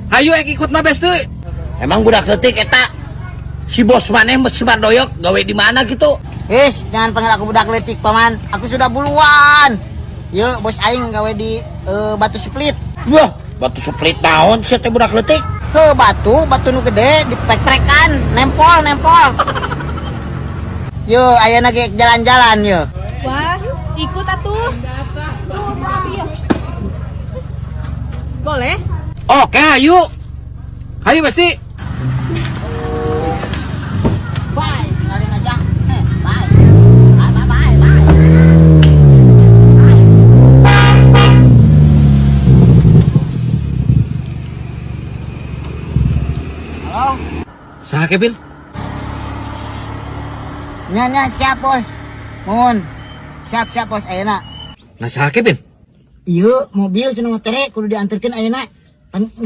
Hayu ek ikut mah, Besti. Emang budak leutik eta si bos maneh si Mardoyok gawe di mana gitu? Wis, jangan panggil aku budak leutik, Paman. Aku sudah buluan. Yuk, bos aing gawe di batu split. Wah, batu split naon sia teh, budak leutik? Ke batu, batu nu gede dipek-prekan, nempol, nempol. Yo, ayeuna ge jalan-jalan yo. Wah, ikut atuh. Tuh, iya. Boleh? Oke, ayo. Hayu, Besti. Bye, tinggalin aja. Eh, bye. Bye, bye, bye, bye. Halo? Saha, Kevin? Nya, nya, siap, Bos. Mohon. Siap, siap, Bos, ayeuna. Nah, saha, Kevin? Iya, mobil cenah tere kudu diantarkeun ayeuna. Pan